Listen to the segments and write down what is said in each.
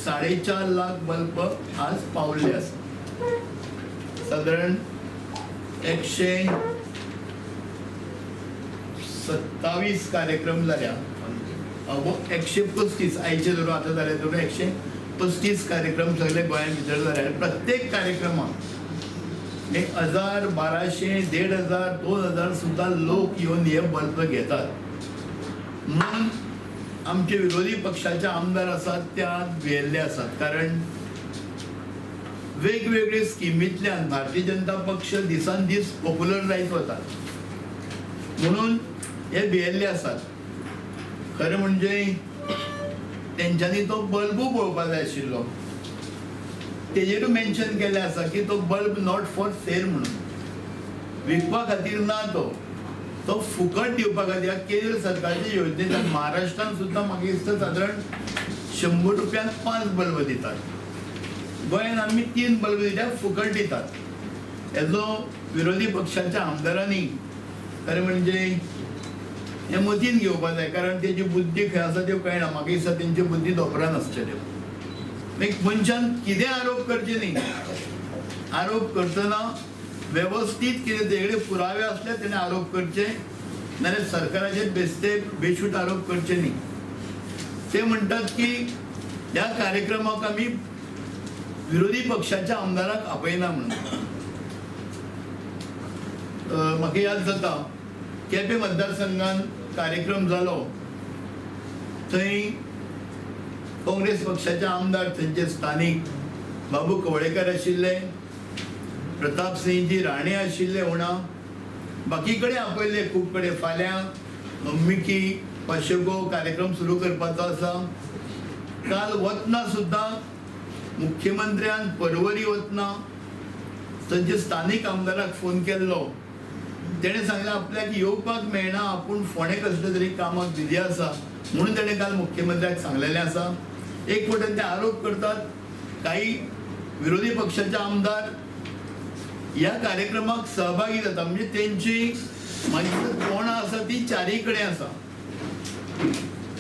4.5 lakh bulb आज पावल्ले आसा. सादारण 127 कार्यक्रम जाल्या, 135 आयचे धरून आतां जाले धरून 135 कार्यक्रम सगळे गोंया भितर जाले आनी प्रत्येक कार्यक्रमाक 1000, 1200, 1500, 2000 सुद्दां लोक येवन हे बल्ब घेतात. म्हणून आमचे विरोधी पक्षाचे आमदार आसात ते आज भियेल्ले आसात, कारण वेगवेगळे स्किमींतल्यान भारतीय जनता पक्ष दिसान दीस पॉप्युलर जायत वता, म्हणून हे भियेल्ले आसात. खरें म्हणजे तेंच्यांनी तो बल्बूय पळोवपा जाय आशिल्लो, तेजेरूय मेन्शन केल्लें आसा की तो बल्ब not for sale म्हणून, विकपा खातीर ना, तो तो फुकट दिवपा खातीर. केंद्र सरकारच्या योजनेंतल्यान महाराष्ट्रान सुद्दां म्हाका दिसता सादारण 100 रुपयांक 5 बल्ब दितात, गोंयान आमी 3 बल्ब दितात, फुकट दितात. हेजो विरोधी पक्षाच्या आमदारांनी खरें म्हणजे हें मतीन घेवपा जाय, कारण तेजी बुद्धी खंय आसा त्यो कळना. म्हाका दिसता तेंची बुद्धी धोपरान आसतल्यो. एक मनशान कितें आरोप करचे न्ही, आरोप करतना वेवस्थीत कितें तेजे पुरावे आसले तेणें आरोप करचे, नाजाल्यार सरकाराचेर बेस्ते बेशूट आरोप करचे न्ही. ते म्हणटात की ह्या कार्यक्रमाक आमी विरोधी पक्षाच्या आमदाराक आपयना म्हणून. म्हाका याद जाता केपें मतदारसंघान कार्यक्रम जालो, थंय काँग्रेस पक्षाचे आमदार थंयचे स्थानीक बाबू कवळेकर आशिल्ले, प्रताप सिंहजी राणे आशिल्ले, उणा बाकी कडेन आपयल्ले खूब कडेन. फाल्यां मिकी पाशेगो कार्यक्रम सुरू करपाचो आसा. काल वतना सुद्दां मुख्यमंत्र्यान परवरी वतना थंयचे स्थानीक आमदाराक फोन केल्लो, तेणें सांगलें आपल्याक येवपाक मेळना, आपूण फोंडें कसले तरी कामाक बिजी आसा म्हणून तेणें काल मुख्यमंत्र्याक सांगलेलें आसा. एक वटेन ते आरोप करतात काही विरोधी पक्षाचे आमदार ह्या कार्यक्रमाक सहभागी जाता, म्हणजे तेंची मागीर कोणां आसा ती चारीय कडेन आसा.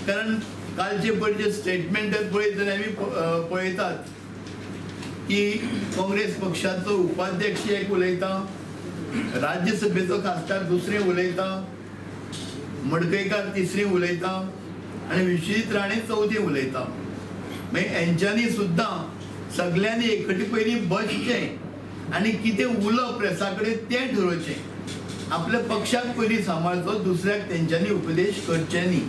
कारण कालचे पळय जे स्टेटमेंट पळयत जाल्यार आमी पळयतात की काँग्रेस पक्षाचो उपाध्यक्ष एक उलयता, राज्यसभेचो खासदार दुसरे उलयता, मडकयकार तिसरे उलयता आनी विश्वजीत राणे चवथे उलयता. मागीर हेंच्यांनी सुद्दां सगल्यांनी एकटी पयलीं बसचें आनी कितें उलोवप प्रेसा कडेन तें ठरोवचें. आपल्या पक्षाक पयलीं सांबाळचो, दुसऱ्याक तेंच्यांनी उपदेश करचे न्ही.